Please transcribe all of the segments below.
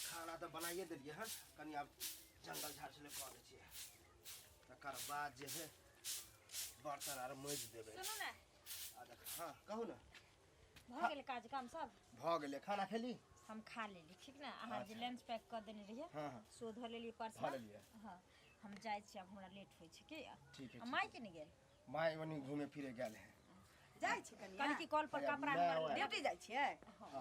खाना तऽ बनाइए देलियै हन, कनि आब जंगल झाड़ छलै कऽ लै छियै, तकर बाद जे है बर्तन आर माजि देबै। सुनू ने। आ देख, हँ कहू ने। भऽ गेलै काज काम सब? भऽ गेलै। खाना खेली? हम खा लेली। ठीक ने, अहाँ जे लंच पैक कऽ देने रहियै हँ हँ सो धऽ लेलियै पर्स। धऽ लेलियै। हँ, हम जाइ छी आब, हमरा लेट होइ छै की। ठीक है। आ माय के नहि गेल? माय ओनी घूमे फिरे गेल है। जाइ छी कनिया। कहली कि कल पर हैया, कपड़ा माय हमर ओए। ड्यूटी जाइ छियै? हँ।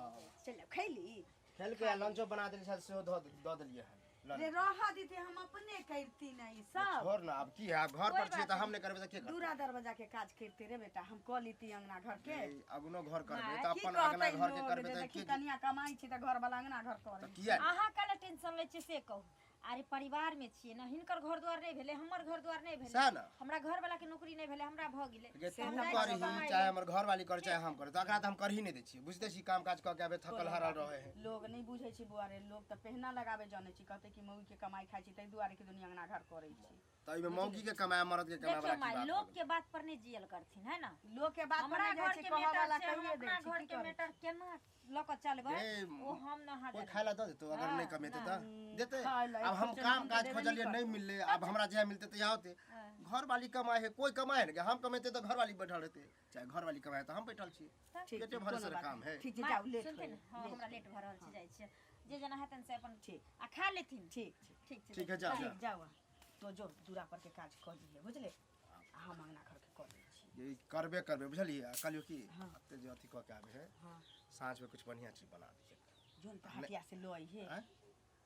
चलि आउ, खैली? खेलके आ लंचो बना देली छल, सेहो धऽ दऽ देलियै हन, लऽ रे ले। रह दीते, हम अपने करती ने ई सब। छोड़ ना, आब की है, आब घर कोइ पर छियै बात तऽ हम नहि करबै तऽ के करतै? दूरा दरवाजा के काज करते रे बेटा, हम कऽ लीती अंगना घर के। ए, अगनो घर करबै माय, तऽ की अपन अगना कहतै घर के लोग करबै जे तऽ देखी के कनिया कमाइ छै तऽ घर वाला अंगना घर तऽ करै। किया नहि? अहाँ काहे टेंशन लै छियै से कहू? अरे परिवार में छियै ने, हिनकर घर द्वार नहि भेलै, हमर घर द्वार नहि भेलै, सएह ने। हमरा घर वाला के नौकरी नहि भेलै, हमरा भऽ गेलै। गे से तू तऽ जाइ छियै करही कमाइ चाहे लए। हमर घरवाली करे चाहे हम करे, तऽ एकरा तऽ हम करही नहि दै छियै। बुझिते छी, काम काज कऽ के आबे थकल कोनो हारल बात रहै है। नहि, लोग नहि बुझै छै बौआ रे, लोग तऽ पेहना लगाबे जानै छै, कहतै कि मौगी के कमाइ खाइ छै ताहि दुआरे कि दुनिया अंगना घर करै छै। तऽ एहिमे मौगी के कमाय मरद के कमाय देखियौ वाला की माय, बात भऽ लोक गेलै? के बात पर नहि जियल करथिन है ना। लोग के बात पर हमरा नहि जाइ घर छै, के कहऽ मैटर वाला छै, हम कहिए दै अपना छै, घर की के करै मैटर केना लऽ कऽ चलबै गे, ओ हम न अहाँ कोइ जानै। खाय ला दऽ देतौ अगर नहि हँ, कमेतै नहि। तऽ देतै? खाय ला आब हम एक काम चम्मच काज देबे खोजलियै नहि नहि मिललै, आब हमरा जहिया मिलतै तहिया होतै। घरवाली कमाइ है, कोइ कमाइ है ने, हम कमेतै तऽ घरवाली बैठल रहतै, चाहे घरवाली कमाइ है तऽ हम बैठल छी। ठीक पेटे छै, भरे कोनो से बात काम नहि। है। ठीक छै, माय, जाउ, लेट सुनथिन होइए, हँ, लेट हमरा होइए। लेट भऽ रहल छै, हँ। जाइ छियै, जे जेना हेतनि से अपन ठीक। आ खा लेथिन। ठीक छै। ठीक छै। ठीक है, जाउ। बाय। जाउ। ठीक, जाउ अहाँ। तो जो दूरा पर के काज कऽ दिहे, बुझले? आ हम अंगना घर के कऽ दै छी। ये करबे करबे, बुझलियै? आ कहलियौ कि हँ। एते जे अथी कऽ के आबै है, हँ। साँझमे कुछ बढ़िआँ चीज बना दिहे। जोन तऽ हटिया से लऽ अइहे। आँय?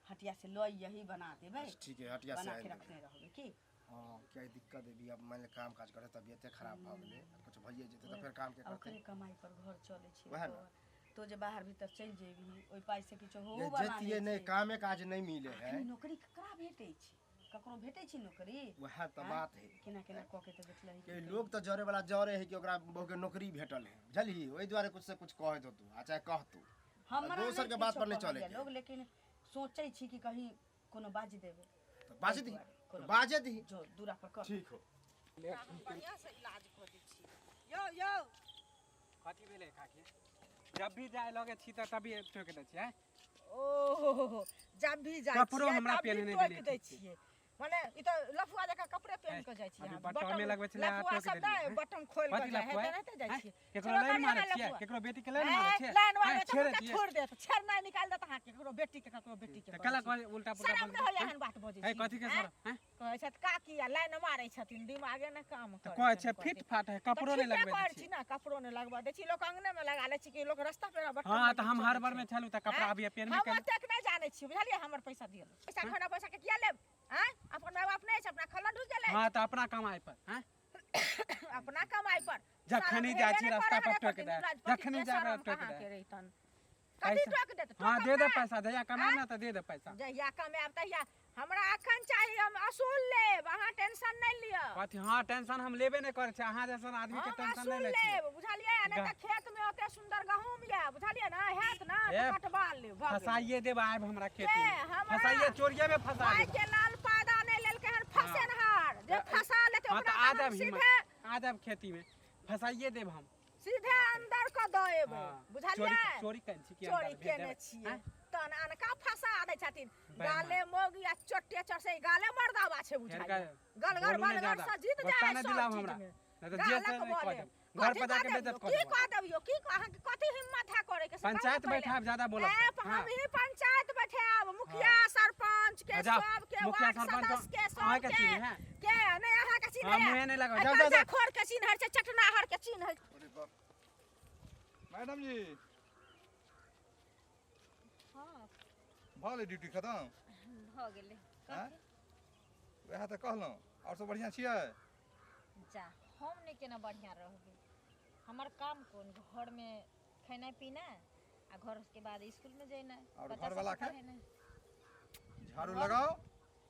हटिया से लऽ अइहे, बना देबै। अच्छा ठीक है, हटिया से बना के आनि देबै। रखने रहबै की। हँ, किया दिक्कत है भी, अब मानि ले काम काज करे तबियते खराब भऽ गेलै, कुछ भइए जेतै तऽ फेर काम के आ करतै? ओकरे कमाइ पर घर चलै छै। वएह ने। तो जे बाहर भीतर चलि जेबही, ओहि पाइ से किछो जे होउ वाला जैतियै नहि नहि छै। कामे काज नहि मिले है। अखनी नौकरी ककरा भेटै छै? ककरो भेटै छै नौकरी? वएह तऽ आँय? बात है। केना केना कऽ के तऽ देखलही कि लोग तऽ जरे वाला जरे है कि ओकरा बहु के नौकरी भेटल है, बुझलही? ओहि दुआरे कुछ से कुछ कहैत होतू आ चाहे कहतू। हमरा दोसर के नहि बात किछो पर नहि कहैया चलै के। लोग, लेकिन सोचै छी कि कहीं कोनो बाजि देबै। तऽ बाजे ताहि दही। दुआरे कोनो बाजे दही। जो दूरा पर कर। ठीक हो। बढ़िआँ से इलाज कऽ दै छी यौ यौ। कथी भेलै काकी? जब भी जाय लगे छी तऽ तभी टोकि दै छियै। ओहो, जब भी जाइ कपड़ो छियै हमरा तब भी पेन्हने टोकि देने दै छियै। छियै, मने ई तऽ लफुआ जकाँ कपड़े पहिन कऽ जाइ छियै अभी अहाँ। बटमे लगबै छलै, अहाँ लफुआ टोकि सब देलियै, नहि हैं? बटम खोलि कऽ कथी जाइ है, लफुआ? तेनाहिते जाइ हैं? छियै। केकरो चलो लाइन करियौ मारै ने छियै? लफुआ। केकरो बेटी के लाइन मारै ए, छियै? लाइन हैं, मारबै तऽ छेड़ै हुनका छियै? छोड़ि देत, छेड़नाइ निकालि देत अहाँके, ककरो बेटी के, ककरो बेटी के तऽ करै कला छी। कहै उल्टा पुल्टा शरम नहि बोलै होइया हैं? एहन बात बजै है छी? कथी के हैं? शरम हैं? कहै छथि काकी आ लाइन मारै छथिन, दिमागे नहि काम तऽ करै कहै छनि छै कथी। फिट फाट है, तऽ कपड़ो नहि ठीके लगबै दै करै छी छियै। ने, कपड़ो नहि लगबऽ दै छी, लोक अंगने मे लगा लै छै कि लोक रस्ता पेरा बटम हँ, तऽ लगेने हम चलै हड़बड़ छै। में छलहुँ तऽ कपड़ा आँय? अभी पेनबे हम केलहुँ। ओतेक नहि जानै छी, बुझलियै? हमर पैसा दिअ, पैसा खाना पैसा के किया लेब? आँय, अपन माय बाप नहि छै? अपना खल्ला ढुकि गेलै? हँ, तऽ अपना कमाइ पर हैं? अपना कमाइ पर। जखनी शरम जाइ हेबे छी नहि रास्ता करै पर हन टोकि एको दे, दिन राजपति जखनी के जाय शरम टोकि कहाँ दे। के रहितन? कथी पैसा टोक देत? हँ, टोकब दे दे नहि। पैसा, जहिया कमायब आँय? ने तऽ दे दे पैसा। जहिया कमायब तहिया हमरा अखन चाही, हम असूल लेब, अहाँ टेंशन नहि लिअ। कथी? हँ, टेंशन हम लेबे नहि करै छी, अहाँ जैसन आदमी के हम टेंशन नहि असूल लै छियै। लेब, बुझलियै? नहि तऽ खेत मे ओते सुंदर गहूम यऽ, बुझलियै ने? हैत ने ए, तऽ कटबा लेब, भऽ गेलै। फसाइए देब आबि हमरा के खेती मे। हमरा फसाइए, चोरिये मे फसा माय देब। के लाल पादा नहि लेलकै हन फसेनहार, जे फसा लेतै हँ, ओकरा तऽ आ तऽ हम जायब हिम्मत, सीधे आ जायब खेती मे, फसाइए देब हम। सीधे अंदर कऽ दऽ एबै। हँ, बुझलियै? चोरी चोरी केने छी कि चोरी अंदर भेज केने देबै? छियै आँय? तहन अनका फंसा दै छथिन। बेईमान। गाले मोगी आ चोटे चढ़से गाले मर्दावा छै फेर बुझाइया। का गलगर बोलू नहि बलगर ज्यादा से जीत गुस्सा जाइ नहि सब दिलाउ चीज हमरा, मे। नहि तऽ जे गालक से नहि कऽ बले देब, घर कथी पर कऽ जाके देबियौ? बेइज्जत कऽ की देब। कऽ देबियौ? की अहाँके कथी हिम्मत है करे के से कहू ने पंचायत पहिले। बैठायब ज्यादा बोलब ए, तऽ। हम हँ। ही पंचायत बैठायब, मुखिया हँ। सरपंच के जाउ, सब के, मुखिया वार्ड सरपंच सदस्य के अहाँके सब के। चिन्है है? के नहि अहाँके चिन्है? हँ, मुँहे नहि लगबै। एहि जाउ, जाउ, जाउ। खोर के चिन्है छै, चटनाहर के चिन्है। अरे बाप। मैडम जी। हँ। भऽ गेलै ड्यूटी खतम? भऽ गेलै। आँय? कथी? वएह तऽ कहलहुँ, आओर सब बढ़िआँ छियै? जा, हम नहि केना बढ़िआँ रहबै? हमर काम कोन? घरमे खेनाइ पिनाइ आ घरके बाद स्कूलमे जेनाइ, आओर बच्चा सबके घरवलाके? पढ़ेनाइ। झाड़ू घर लगाउ,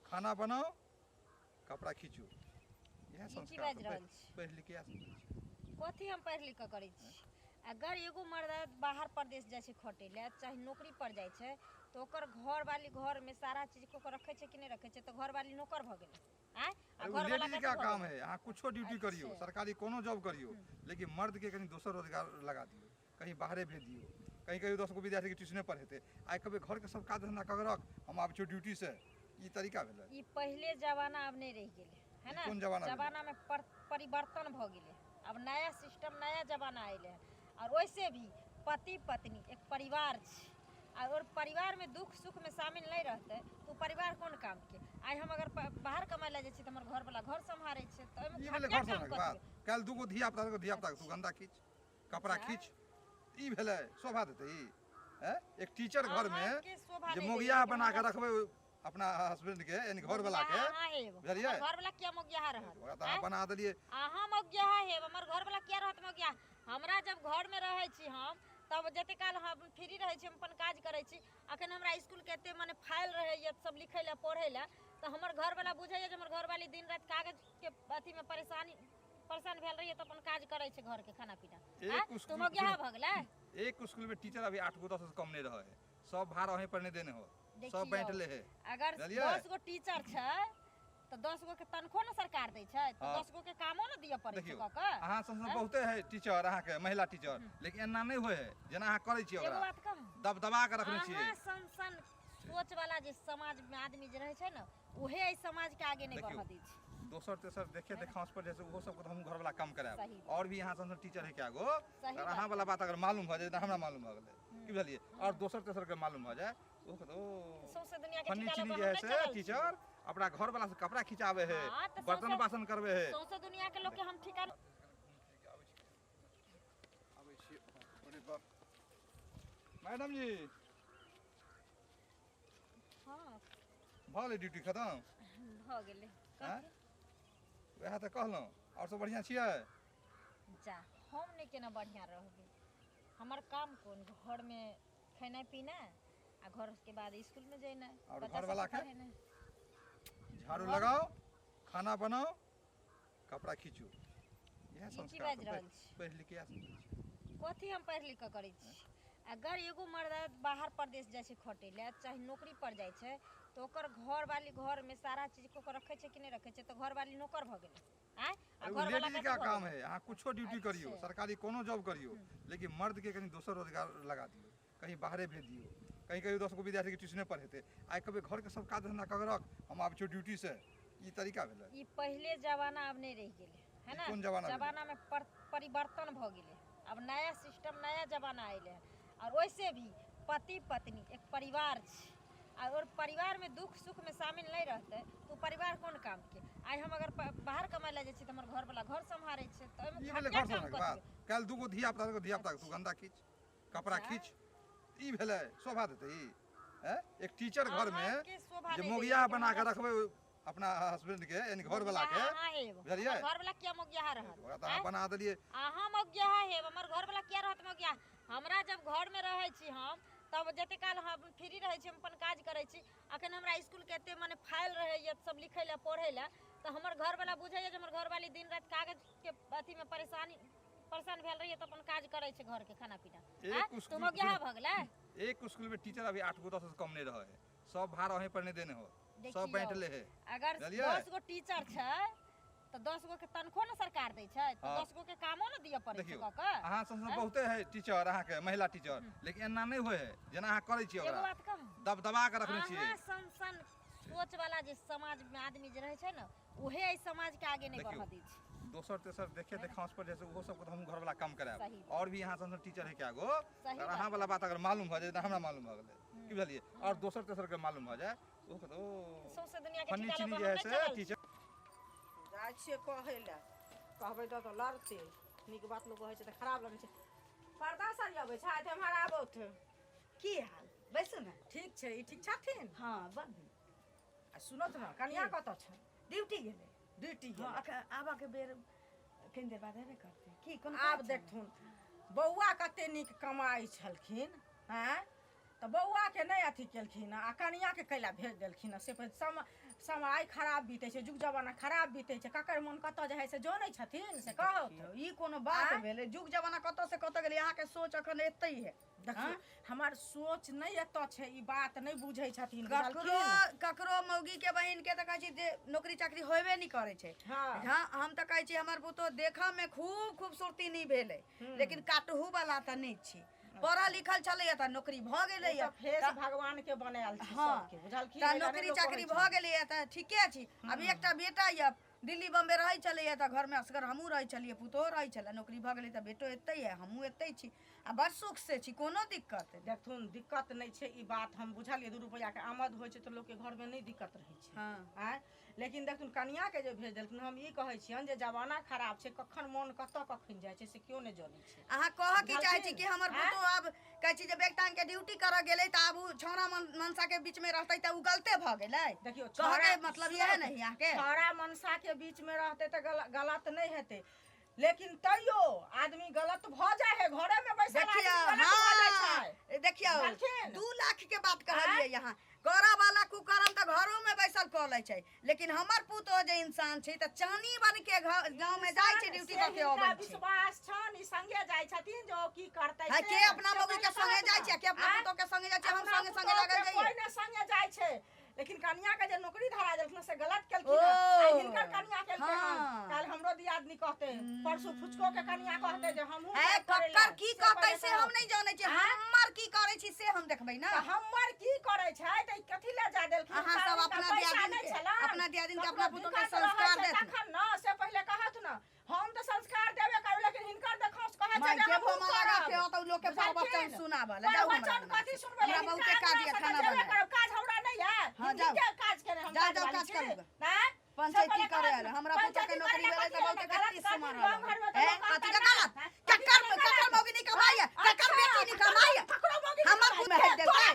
खाना बनाउ, कपड़ा खींचू, इएह ई की संस्कार बाजि सब रहल छी? पढ़ि लिख के इएह सब करै छी। कथी हम पढ़ि लिख कऽ करै छी? अगर एगो मर्द बाहर परदेश जाइ छै खटै लए, चाहे नौकरी पर जाइ छै, तऽ ओकर घरवाली घरमे सारा चीज कऽ कऽ रखै छै कि नहि रखै छै? तऽ घरवाली नौकर भऽ गेलै? आँय, आ एगो घरवाला लेडीज कथी का भऽ काम गेलै? है, अहाँ कुछो ड्यूटी करियौ, अच्छा। सरकारी कोनो जॉब करियौ, लेकिन मर्दके कनि दोसर रोजगार लगा दियौ, कहीं बाहरे भेज दियौ, कहीं कहीं कहियो 10 गो विद्यार्थीके ट्यूशने पढ़ेतै। आइ कहबै घरके सब काज धन्धा कऽ के रख, हम आबै छियौ ड्यूटीसँ, ई तरीका भेलै? ई पहिले जमाना आब नहि रहि गेलै है ई ने। कोन जमाना भेलै? जमानामे परिवर्तन भऽ गेलै। आब नया सिस्टम, नया जमाना अयलै हन। आओर वैसे भी पति पत्नी एक परिवार छै आ और परिवारमे दुख सुखमे शामिल नहि रहतै तऽ ओ परिवार कोन कामके? आइ हम अगर बाहर कमाइ लए जाइ छी तऽ हमर घरवला घर सम्हारै छै, तऽ ओहिमे ई भेलै घटिया घर काम सम्हारके कथी? बात? काल्हि दूगो धिया पुता, धिया पुताके तू गन्दा खींच, कपड़ा खींच, ई भेलै? शोभा देतै ई? हैं? एक टीचर घरमे अहाँके शोभा जे नहि मोगिया दैए, लेकिन बना कऽ हमरा रखबै अपना हस्बैंडके, यानी घरवला के। मोगियाहा अहाँ हेब। बुझलियै? हमर घरवला किया मोगियाहा रहत? ओकरा तऽ अहाँ बना देलियै। अहाँ मोगियाहा हेब, हमर घरवला किया रहत मोगियाहा? हमरा जब घरमे रहै छी हम, तब जते काल हम फ्री रहै छी, हम अपन काज करै छी। अखन हमरा इसकुलके एते मने फाइल रहैए सब लिखै लए, पढ़ै लए, तऽ हमर घरवला बुझैए जे हमर घरवाली दिन राति कागजके अथीमे परेशानी परेशान भेल रहैए, तऽ अपन काज करै छै, घरके खाना पीना। एक आँय? तऽ स्कूल मोगियाहा भऽ गेलै? एक स्कूल में टीचर अभी 8 गो 10 से कम नहीं रहे है। सब भार अहीं पर नहीं देने हो, सब देखियौ, बांट ले है। अगर बुझलियै? 10 गो टीचर छै तऽ 10 गो के तनखो ने सरकार दै छै, तऽ 10 गो के कामो ने दिअ पड़ै छै। देखियौ, कऽ कऽ अहाँ सब बहुते है टीचर, अहाँके महिला टीचर, लेकिन एना नहि होइ है जेना अहाँ करै छियै। एगो ओकरा बात कहू? दब दबा के रखने छियै। अहाँ सन सन सोच वाला जे समाज में आदमी जे रहै छै ने, उहे एहि समाज के आगे नहि देखियौ, बढ़ऽ दै छै। दोसर तेसर देखे देखांस पर जैसे ओहो सबके तऽ हमहूँ घरवला काम करायब। सही बात। और भी यहाँ सन टीचर है क्या गो। सही अगर बात। अहाँ वाला बात अगर मालूम भऽ जाय तऽ हमरा मालूम भऽ गेलै की, बुझलियै? और दोसर तेसर के मालूम भऽ जाय, ओ कहत ओ सौंसे दुनिया के फन्नी ठिका चिनी लऽ जे कऽ है हम से नहि चलल छी। टीचर अपना घर वाला से कपड़ा खिंचावे है, हाँ, तऽ बर्तन बासन करवे है। सौंसे दुनिया के लोग के हम ठिका आबै छी। अरे बाप, मैडम जी। हाँ। भऽ गेलै ड्यूटी खतम? भऽ गेलै। आँय? वएह तऽ कहलहुँ। आओर सब बढ़िआँ छियै? जा, हम नहि केना बढ़िआँ रहबै? हमर काम कोन? घरमे खेनाइ पिनाइ आ घर के बाद स्कूल में जेनाइ, आओर बच्चा घरवला सबके के? पढ़ेनाइ। झाड़ू लगाओ, खाना बनाओ, कपड़ा खींचू, इएह ई की संस्कार बाजि तऽ रहल छी? पढ़ि लिख के इएह सब करै छी। कथी हम पढ़ि लिख कऽ करै छी? अगर एगो मर्द बाहर परदेश जाइ छै खटै लए, चाहे नौकरी पर जाइ छै, तऽ ओकर घरवाली घरमे सारा चीज कऽ कऽ रखै छै कि नहि रखै छै? तऽ घरवाली नौकर भऽ गेलै? आँय, आ अरे ओ घरवाला लेडीज कथी का भऽ काम गेलै? है। अहाँ कुछो ड्यूटी करियौ, सरकारी कोनो जॉब करियौ, लेकिन मर्द के कनि दोसर रोजगार लगा दियौ, कहीं बाहरे भेज दियौ। कहीं कहियो 10 गो विद्यार्थीके ट्यूशने पढ़ेतै। आइ कहबै घरके सब काज धन्धा कऽ के रख, हम आबै छियौ ड्यूटीसँ, ई तरीका भेलै? ई पहिले जमाना आब नहि रहि गेलै है ई ने। कोन जमाना भेलै? जमानामे परिवर्तन भऽ गेलै। आब नया सिस्टम, नया जमाना अयलै हन। आओर वैसे भी पति पत्नी एक परिवार छै आ और परिवारमे दुख सुखमे शामिल नहि रहतै तऽ ओ परिवार कोन कामके? आइ हम अगर बाहर कमाइ लए जाइ छी तऽ हमर घरवला घर सम्हारै छै, तऽ ओहिमे ई भेलै घटिया घर काम सम्हारके बात? कथी? काल्हि दूगो धिया पुता, धिया पुताके तू गन्दा खींच, कपड़ा खींच, ई भेलै? शोभा देतै ई? हैं? एक टीचर घरमे अहाँके शोभा जे नहि दैए, मोगिया लेकिन बना कऽ हमरा रखबै अपना हस्बैंडके, यानी घरवला के। मोगियाहा अहाँ हेब। बुझलियै? हमर घरवला किया मोगियाहा रहत? ओकरा तऽ अहाँ बना देलियै। अहाँ मोगियाहा हेब, हमर घरवला किया रहत मोगियाहा? हमरा जब घरमे रहै छी हम, तब जते काल हम फ्री रहै छी, हम अपन काज करै छी। अखन हमरा इसकुलके एते मने फाइल रहैए सब लिखै लए, पढ़ै लए, तऽ हमर घरवला बुझैए जे हमर घरवाली दिन राति कागजके अथीमे परेशानी परेशान भेल रहैए, तऽ अपन काज करै छै, घरके खाना पीना। आँय? एक तऽ स्कूल मोगियाहा भऽ गेलै? एक स्कूल में टीचर अभी 8 गो 10 से कम नहीं रहे है। सब भार अहीं पर नहीं देने हो, सब देखियौ, बांट ले है। अगर बुझलियै? 10 गो टीचर छै तऽ 10 गो के तनखो ने सरकार दै छै, तऽ 10 गो के कामो ने दिअ पड़ै छै। देखियौ, कऽ कऽ अहाँ सब बहुते है टीचर, अहाँके महिला टीचर, लेकिन एना नहि होइ है जेना अहाँ करै छियै। एगो ओकरा बात कहू? दब दबा के रखने छियै। अहाँ सन सन सोच वाला जे समाज में आदमी जे रहै छै ने, उहे एहि समाज के आगे नहि देखियौ, बढ़ऽ दै छै। दोसर तेसर देखे देखांस पर जैसे ओहो सबके तऽ हमहूँ घरवला काम करायब। सही बात। और भी यहाँ सन टीचर है क्या गो। सही अगर बात। अहाँ वाला बात अगर मालूम भऽ जाय तऽ हमरा मालूम भऽ गेलै की, बुझलियै? और दोसर तेसर के मालूम भऽ जाय, ओ कहत ओ सौंसे दुनिया के फन्नी ठिका लऽ चिनी कऽ जे है हम नहि से चलल छी। टीचर जाइ छियै कहै लए, कहबै तऽ लड़तै। नीक बात लोक कहै छै तऽ खराब लगै छै। पर्दा सरियाबै छै तऽ एम्हर आबौथ। की हाल? बैसू ने। ठीक छै। ई ठीक छथिन? हँ, बड़ नीक। आ सुनत ने, कनिया कतऽ छै? ड्यूटी गेलै। ड्यूटी हँ। गेलै? एखन आबऽके बेर कनि देर बाद हेबे करतै। की कोनो आब काज छलै? देखथुन, बौआ कते नीक कमाइ छलखिन आँय, तऽ बौआके नहि अथी केलखिन आ कनियाके कैला भेज देलखिन। से समय खराब बीतै छै, जुग जमाना खराब बीतै छै, ककर मोन कतऽ जाइ है से जनै छथिन, से कहू। देखियौ, ई कोनो बात आँय? भेलै? जुग जमाना कतऽ से कतऽ गेलै, अहाँके सोच अखन एतै है। देखियौ, हमर सोच नहि एतऽ छै, ई बात नहि बुझै छथिन। ककरो बुझलखिन? ककरो मौगी के बहिन के तऽ कहै छी जे नौकरी चाकरी होबे नहि करै छै। हँ। हम तऽ कहै छी, हमर पुतोह देखऽ मे खूब खूबसूरती नहि भेलै, लेकिन काटहु वाला तऽ नहि छी। पढ़ल लिखल छलैया तऽ नौकरी भऽ गेलैया। फेस भगवान के बनायल छै सबके, बुझलखिन? तऽ नौकरी चाकरी भऽ गेलैया तऽ ठीके छी। अभी एकटा बेटा यऽ, दिल्ली बम्बे रहै छलैया तऽ घरमे असगर हमहूँ रहै छलियै, पुतोहो रहै छलै। नौकरी भऽ गेलै तऽ बेटो एतै यऽ, हमहूँ एतै छी आ बड़ सुख से छी, कोनो दिक्कत नहि। देखथुन, दिक्कत नहि छै, ई बात हम बुझलियै। 2 रुपैआके आमद होइ छै तऽ लोकके घरमे नहि दिक्कत रहै छै। आँय, लेकिन देखथुन कनियाके जे भेज देलखिन, हम ई कहै छियनि जे जमाना खराब छै, कखन मोन कतऽ कखन जाइ छै से केओ नहि जनै छै। अहाँ कहऽ की चाहै छी कि हमर पुतोह आब कहै छी जे बैग टांग के ड्यूटी करऽ गेलै तऽ आब ओ छौड़ा मनसा के बीच में रहतै तऽ ओ गलते भऽ गेलै? देखियौ, कहके मतलब इएह नहीं अहाँके? छौड़ा मनसा के बीच में रहतै तऽ गलत नहि हेतै, लेकिन तैयो आदमी गलत भऽ जाइ है, घरे में बैसल आदमी गलत भऽ जाइ छै। देखियौ, 2 लाख के बात कहलियै यहाँ, करऽ वाला कुकर्म तऽ घरो में बैसल कऽ लै छै, लेकिन हमर पुतोह जे इंसान छै तऽ चानी बन के गाँव में जाइ छै, ड्यूटी कऽ के अबै छै। विश्वास छन, ई संगे जाइ छथिन जे ओ की करतै। है के अपना मौगी के संगे जाइ छै, के अपना पुतोह के संगे जाइ छै? हम संगे संगे लागल जाइए, कोई ने संगे जाइ छै। लेकिन कनिया के जे नौकरी धरा देलखिन से गलत केलखिन। आ हिनकर कनिया केलकै हन, काल्हि हमरो दियादनी कहते, परसू फुचको के कनिया कहते जे हमहूँ। है ककर की कहते से हम नहीं जानै छी, हमर की करै छी से हम देखबै ना। हमर की करै छै तऽ कथी ले जा देलखिन? अहाँ सब अपना दियादनी के, अपना दियादनी के, अपना पुतोह के संस्कार देथिन तखन ना, से पहिले कहत ना। हम तऽ संस्कार देबे करब, लेकिन हिनकर देखौस कहै छै जे हम लगा के तऽ लोक के प्रवचन सुनाबऽ ले जाउ। हमरा कथी सुनबै? हमरा बहुते काज ये, खाना बनाए काज हमरा नहीं है। हां जाउ, काज करे हम, जाउ जाउ काज करू। पंचायती करे आयल, हमरा पुतोह के नौकरी भेलै तऽ बहुते के 30 मारल है। कथी के गलत? ककर ककर मौगी नहीं कमाई है? ककर बेटी नहीं कमाई है? हमर मुंह में हेक देलकै?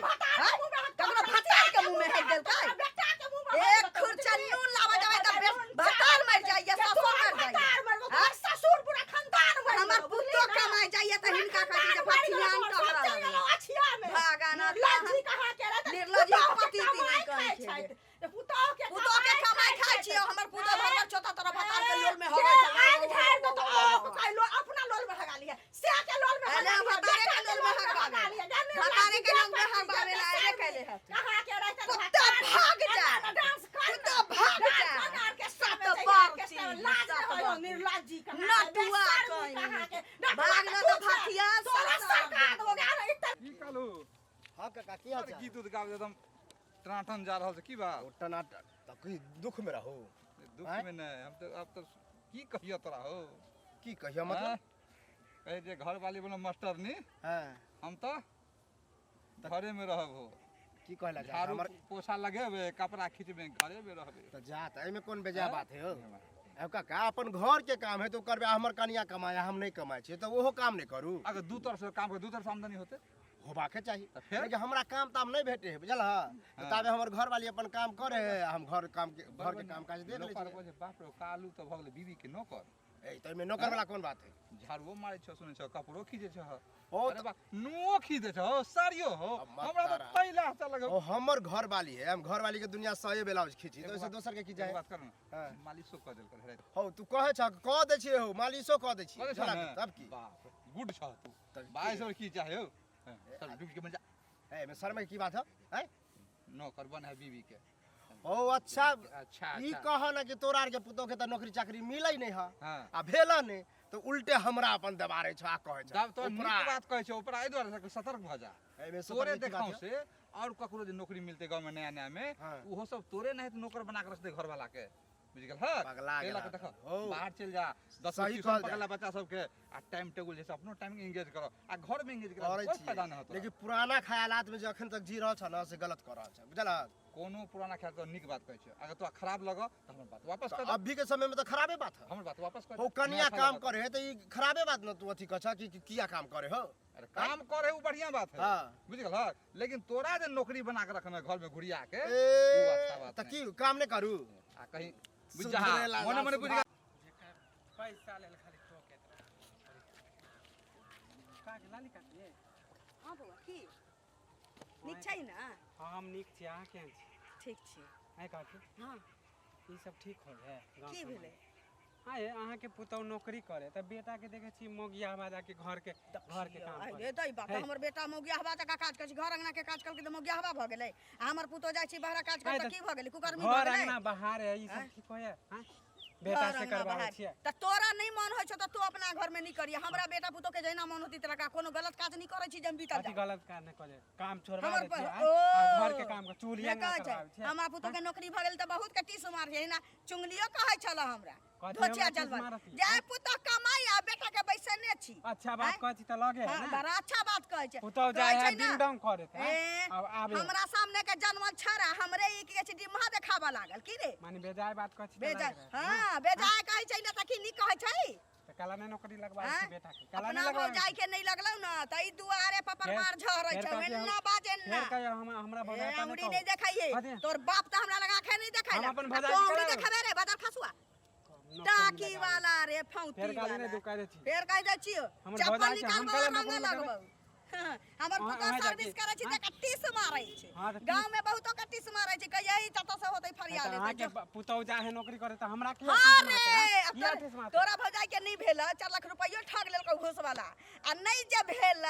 ककरो भतार के मुंह में हेक देलकै? एक खुर्चा नून लाबऽ जेबै तऽ भतार मरि जाइए, ससुर मरि जाइए, ससुर पूरा खानदान मरि। हमर पुतोह कमाइ जाइए तऽ हिनका कहै छै जे भथियान टहरा लगलै। भागाना निर्लज्जी कहाँ के रहै? निर्लज्जी पति नहीं कहै छै। पुतोह के, पुतोह के कमाई खाइ छियै। हमर पुतोह भर चोता तोरा भतार के लोल में हगै छै। आग झाड़ दे तो अपना लोल में हगा लिया, से के लोल में हगा लिया, भतारे के लोल में हगा लिया, भतारे के लोल में हगावे ला आबे कैले है। कहाँ के रहते? कुत्ता भाग जा, कुत्ता भाग जा, सात बार लाज हो निर्लज्जी नटुआ कहीं भाग न तऽ भाथिया तोरा सरकार हो गया ना इतना की कहलू? हां काका, की हाल चाल? गीत उत गाबै एकदम टनाटन जा रहल छै, की बात? ओ टनाटन तऽ की दुख में रहो? दुख में नहीं, हम तो अब तो की कहियो तोरा हो। की कहियो मतलब? कहे जे घर वाली बोलो मास्टरनी। हां, हम तो घरे में रहब हो। की कहला जा? झाड़ू हमर पोछा लगेबे, कपड़ा खींचबे, घरे में रहबे। तऽ जा, तऽ एहिमे कोन बेजा बात है हो? अब काका अपन घर के काम है तो करबे। हमर कनिया कमाया, हम नहीं कमाइ छियै तऽ ओहो काम नहीं करू? अगर दू तरफ से काम कर, दू तरफ से आमदनी होते होबाके चाही। तऽ फेर? लेकिन हमरा काम ताम नहीं भेटे है, बुझल है? ताबे हमर घर वाली अपन काम करे है, हम घर काम के, घर के काम काज देख लै लोक आर छियै। कहै छै, बाप रे, कालू तऽ भऽ गेलै बीबी के नौकर। ए तऽ एहिमे नौकर वाला कोन बात है? झाड़ुओ मारै छौ, सुनै छौ, कपड़ो खींचै छौ। ओ अरे बा, नुओ खींचै छौ, साड़ियो हो। अब मत हमरा तऽ तारा। पहिला हफ्ता लगे। ओ हमर घर वाली है, हम घर वाली के दुनिया सहे ब्लाउज खींची तऽ ओहिसँ दोसर के की जाए? बात कर ना, हाँ। मालिशो कऽ देल कर राति। हौ तू कहै छ, कह दै छियै हौ, मालिशो कह दै छियै। कऽ दै छौ झोला ने? के, तब की? बाप रे, गुड छौ तू। तब की? बाइस और की चाहे हो? हाँ, चल डूब के मर जा। ए एहिमे शर्म के की बात है? हैं? नौकर बन है बीबी के। ओ अच्छा अच्छा ई कह ना कि तोरा आर के पुतोह के तऽ नौकरी चाकरी मिलै नहीं है हाँ। आ भेल नहीं तऽ उल्टे हमरा अपन दबारे छ आ कहै छ। तब तो नीक उपरा। बात कहै छै उपरा, एहि दुआरे से सतर्क भऽ जा। एहिमे सतर्क तोरे के की बात देखाउ है? से और ककरो जे नौकरी मिलते गाँव में नया नया में, हाँ। ओहो सब तोरे नहीं तऽ नौकर बना के रखते घर वाला के, बुझि गेल? हँ, पगला एहि लऽ गेला। कऽ देखऽ, हौ। बाहर चलि जा, 10 सही ट्यूशन कहल पकड़ला जाय। बच्चा सबके आ टाइम टेबुल जैसे अपनो टाइम एंगेज करो आ घर में एंगेज करो, करै कोई छियै। फायदा नहि होतो। लेकिन पुराना ख्यालात में जे अखन तक जी रहल छ न से गलत कर रहल छ, बुझल? कोनो पुराना ख्याल तो नीक बात कहै छै, अगर तोरा खराब लगऽ तऽ हमर बात वापस कर तऽ दे। अभी के समय में तऽ खराबे बात है। हमर बात वापस कर हो दे। कनिया नहि अच्छा काम लगत। करे है तऽ ई खराबे बात न तू अथी कह छ कि किया काम करे हो? अरे काम करे उ बढ़िया बात है। हाँ। बुझि गेल? लेकिन तोरा जे नौकरी बना के रखने घर में घुरिया के, ए उ अच्छा बात तऽ नहि। की काम नहीं करू? आ कहीं बुझ जा, सुधरेला मने मने बुझ गेल। जेकर पैसा लेल खाली टोकैत रहै काकी, लाली काकी। हाँ बौआ, की नीक छै ना? हाँ, हम नीक छी, अहाँ केहन छी? ठीक छी। आँय काकी। हाँ। ई सब ठीक होइ है गाँव की समाज? भेलै? आँय, अहाँके पुतहु नौकरी करे तऽ बेटा के देखै छी मौगियाहबा जाके घर के काम अरे करे। दै बाप, है। हमर बेटा मौगियाहबा जकाँ काज करै छै? घर अंगना के काज केलकै तऽ मौगियाहबा भऽ गेलै, आ हमर पुतोह जाइ छै बाहरा काज आँय करे तऽ तऽ की भऽ गेलै, कुकर्मी भऽ घर गेलै? अंगना बाहर है, ई सब आँय? ठीक होइए? आँय? बेटा घर से अंगना करवाबै बाहर। छियै। तऽ तोरा नहि मन होइ छौ तऽ तू अपना घर में नहीं करिय। हमरा बेटा पुतोह के जहिना मन होती तेरा कोनो गलत काज नहीं करै छी जे हम बीतल कथी जाउ। गलत काज नहि करे, काम छोड़बा हमर दै पर छियै ओ आ घर के काम के चूल्ही नहि अंगना कहै छै। करबाबै छियै। हमरा पुतोह के नौकरी भऽ गेल तऽ बहुत के टीस मार छै, एहिना चुंगलियो कहै छल हमरा कथी धोचिया हमरा टीस जलबल मारती? जाय पुतोह कमाई आ बेटा के बैसने छी। अच्छा बात आँय? कहै छी तऽ लगे है हाँ, ना। बड़ा अच्छा बात कहै छै। पुतोह कहै जाइ है छै ना, डिंग डोंग करैत है। ए, आब आबे हमरा सामने के जनमल छड़ा हमरे ई की कहै छै डिम्हा देखाबऽ लागल की रे। माने बेजाय बात कहै छी तऽ बेजाय लगे है। हाँ बेजाय कहै छै ने तऽ की नीक कहै छै। तऽ काला नहि नौकरी लगबाबै आँय? छी बेटा के, काला अपना नहि लगबाबै भौजाई के नहीं लगलौ ना तऽ ई दुआरे पर फेर- परमार झहरै फेर छै, कहै छै एन्ना हम- बाज एन्ना। फेर कहियो हम हमरा ए, भौजाई पर अंगुरी नहि नहीं कहू। देखाइए। कथी? तोर बाप तऽ हमरा लग आँखे नहीं देखाइ हम अपन आ भौजाई तों के अंगुरी करा देखेबे रे बदल खसुआ। नौकरी टाकी लगाबै। वाला रे फौती फेर गाली वाला। नहि दू कहि दै छी। फेर कहि दै छियौ हमर चप्पल भौजाई छै, निकाल हम बौआ काला रंग नौकरी लगबौ। हाँ, हमर अहाँ- पुतोह अहाँ सर्विस जाके- करै छै हाँ? तऽ टीस मारै छै। हाँ, तऽ गाँव में बहुतो के टीस मारै छै, कहिया ई ततऽ से होतै फरिया तऽ लेतै। अहाँके जो। पुतोह जाइ है नौकरी करे तऽ हमरा किया हाँ टीस रे, मारतै, हाँ? अब किया टीस मारतै? तोरा भौजाई के नहीं भेल, 4 लाख रुपैयो ठग लेलकौ घूस वाला, आ नहीं जे भेल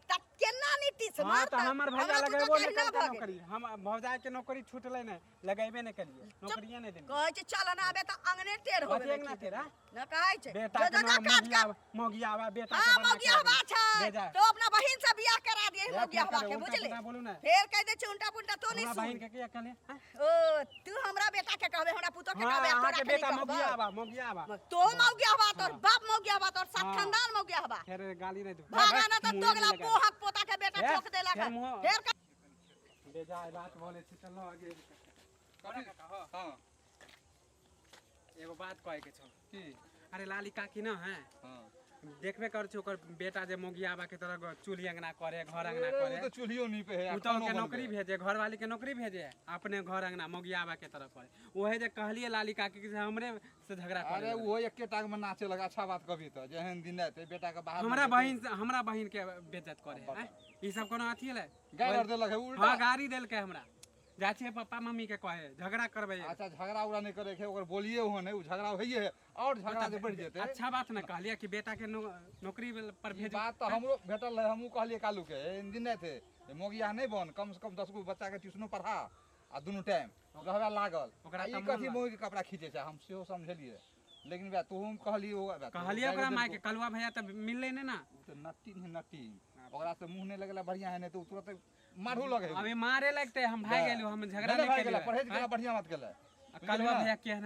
तऽ केना नहीं टीस हाँ, तऽ मारतै? हमर भैया हमरा पुतोह लगेबो के नहि अहिना करतै भऽ गेल। नौकरी। हम भौजाई के नौकरी छूटलै नहि, लगेबे नहि केलियै, नौकरिये नहि देलियै। कहै छै चल ना आबे तऽ अंगने टेढ़ हो कथी गेलै। अंगना टेढ़, हाँ? न कहै छै। बेटा जो के जो नाम काज कर। मौगिया मौगियावा बेटा के हाँ, बना के मौगियावा रखबै। छै। बेजा। तो अपना बहिन से बियाह करा दिए फेर मौगियावा कहबै, के, उल्टा बुझली? पुल्टा बोलू ने। फेर कहि दै छै उल्टा पुल्टा तो नहीं हमरा सुन। बहिन के किया कहलियै, हाँ? ओ तू हमरा बेटा के कहबे, हमरा पुतोह के हाँ, कहबे, आ तोरा अहाँके के नहीं बेटा कहबौ। मौगियावा मौगियावा। तो मौगियावा, तोर बाप मौगियावा, तोर सात हाँ। खानदान मौगियावा। फेर गाली नहि दू। भागा ना तऽ मुँहे दोगला नहि लगाबै। पोहक पोता के बेटा फेर- ठोक देलक। फेर मुँह- फेर बेजाय बात बोलै छी तऽ लऽ गेल। कथी? हाँ एगो बात कहै के छौ। की? अरे लाली काकी न है, हाँ देखबे कर छी ओकर बेटा जे मौगियाबा के तरह चूल्ही अंगना करे, घर अंगना अरे, उ करे। तऽ चूल्हियो नीपे है आ पुतोह खानो के बनबे नौकरी है। भेजे, घरवाली के नौकरी भेजे, अपने घर अंगना मौगियाबा के तरह करे। ओहे जे कहलिए लाली काकी के से हमरे से झगड़ा करे। अरे वो एके टांग में नाचे लगा। अच्छा बात कभी तऽ जेहन दिन एतै बेटा के बाहर हमरा नहि बहिन से, हमरा बहिन के बेइज्जत करे है, आँय? ई सब कोनो अथी हलै? गारि आर देलक है उल्टा। हाँ गाड़ी देलकै हमरा। जाइ छियै पप्पा मम्मी के कहे, झगड़ा करबै। अच्छा झगड़ा उगड़ा नहि करे के, ओकर बोलिए ओहन है, उ झगड़ा होइए है और झगड़ा जे बढ़ि जेतै। अच्छा बात न कहलियै कि बेटा के नौकरी पर ई भेजू। बात तऽ हमरो भेटल रहै, हमहूँ कहलियै कालू के एहन दिन नहि थे मौगिया नहि बन, कम से कम 10 गो बच्चा के ट्यूशनो पढ़ा आ दुनू टाइम रहबे लागल। ओकरा आ ई तऽ मोन कथी लागल। मौगी के कपड़ा खींचै छै, हम सेहो समझेलियै। लेकिन बे तोहूँ कहलियै ओ कहलियै ओकरा माय के, कलुआ भैया तऽ मिललै नहि ना। उ तऽ नट्टी ने नट्टी, ओकरा से मुँह नहि लगेला बढ़िया है, नहि तऽ उ तुरंत मारू लगे। अभी मारे लगते, हम भागि गेलहुँ, हम झगड़ा नहि नहि भागि गेला, केलियै। परहेज केला, बढ़िया बात केला। आ कलुआ भैया केहन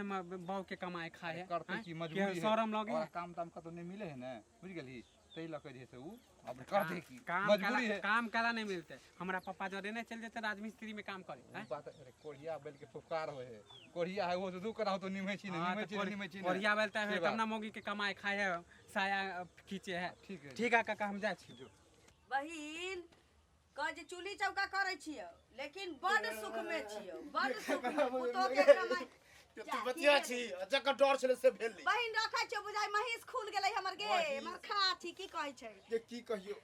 बहू के कमाए खाए है, करते आँय? की मजबूरी केहन है। शरम लगे ओकरा है? काम ताम कतौ नहीं मिले है ने, बुझ गेलही, ताहि लऽ के जे से उ अब करते की काम मजबूरी काला है। काम काला नहीं मिलते। हमरा पप्पा जरे नहीं चल जेते राजमिस्त्री में काम करे, आँय? उ बात अरे कोढ़िया बैल के फुफकार होय है, कोढ़िया है वो से दू कराहो तो निमहे छी ने, हाँ, निमहे तऽ छी ने, निमहे छी ने। कोढ़िया बैल तऽ से है, बात। तब ना मौगी के कमाए खाए है, साया खींचे है। ठीक है। ठीक है काका, हम जाइ छी। बहिन कह जे चूल्ही चौका करै छियौ, लेकिन बड सुख में छियौ, बड सुख में पुतोह के कमाई। तू बतिया छी, जकर डर छलै से भेल नहि। बहिन रखै छियौ, बुझाइ महींस खुल गेलै हमर गे, हमर खाची की कहै छै। जे की कहियौ,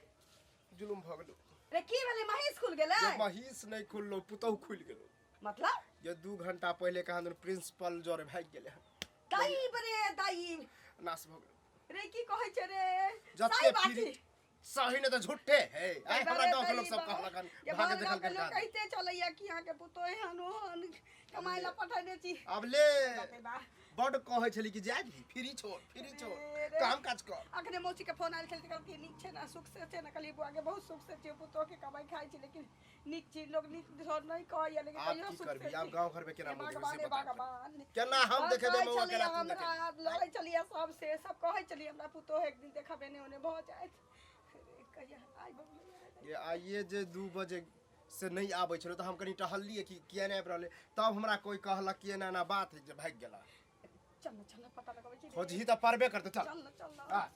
जुलुम भऽ गेलौ। रे की भेलै, महींस खुल गेलै? जे महींस नहि खुललौ, पुतोह खुलि गेलौ। मतलब? जे 2 घंटा पहिले कहाँ दन प्रिंसिपल जरे भागि गेलै हन। दैब रे दैब। नाश भऽ गेलौ। रे की कहै छै रे? जते सही बात फिरी छी। सही नहि तऽ झूठे है। आइ हमरा अरे गाँव के लोक सब बाबा, कहलक हन, जे भागे गाँव देखलकै के लोक काज। कहिते चलैया कि अहाँके पुतोह एहन ओहन कमाइ लए पठेने छी। आब ले बाप रे बा। बड कहै छली कि जाय दी, फ्री छोड़, फ्री छोड़, रे रे। काम काज कर। अखने मौसी के फोन आयल छल, कहलकै नीक छै ने, सुख से छै ने। कहलियै बौआ के बहुत सुख से छै, पुतोह के कमाइ खाइ छै, लेकिन नीक छी, लोक नीक धर नहीं कहैया, लेकिन आब तैयो की सुख करबी, से आब छी। गाँव घर में केना हे मुँह देबै भगवान, से हे बता। भगवान। केना हम बस देखेबै कहै मौआ, छलियै केना तू हमरा, देखेबी? लड़ै छलियै सबसे, सब कहै छलियै हमरा पुतोह एक दिन देखबे ने ओने भऽ जायत। रे कहिया आइ बबुआ। ये आइए जे 2 बजे से नहीं आबै छलै तऽ हम कनि टहललियै कि किया नहि आबि रहलै, तब हमरा कोइ कहलक कि एना एना बात है जे भागि गेला। चल ना, चल ना, पता लगबै छी। खोजही तऽ पड़बे करतै, चल। चल ना, चल ना। आ।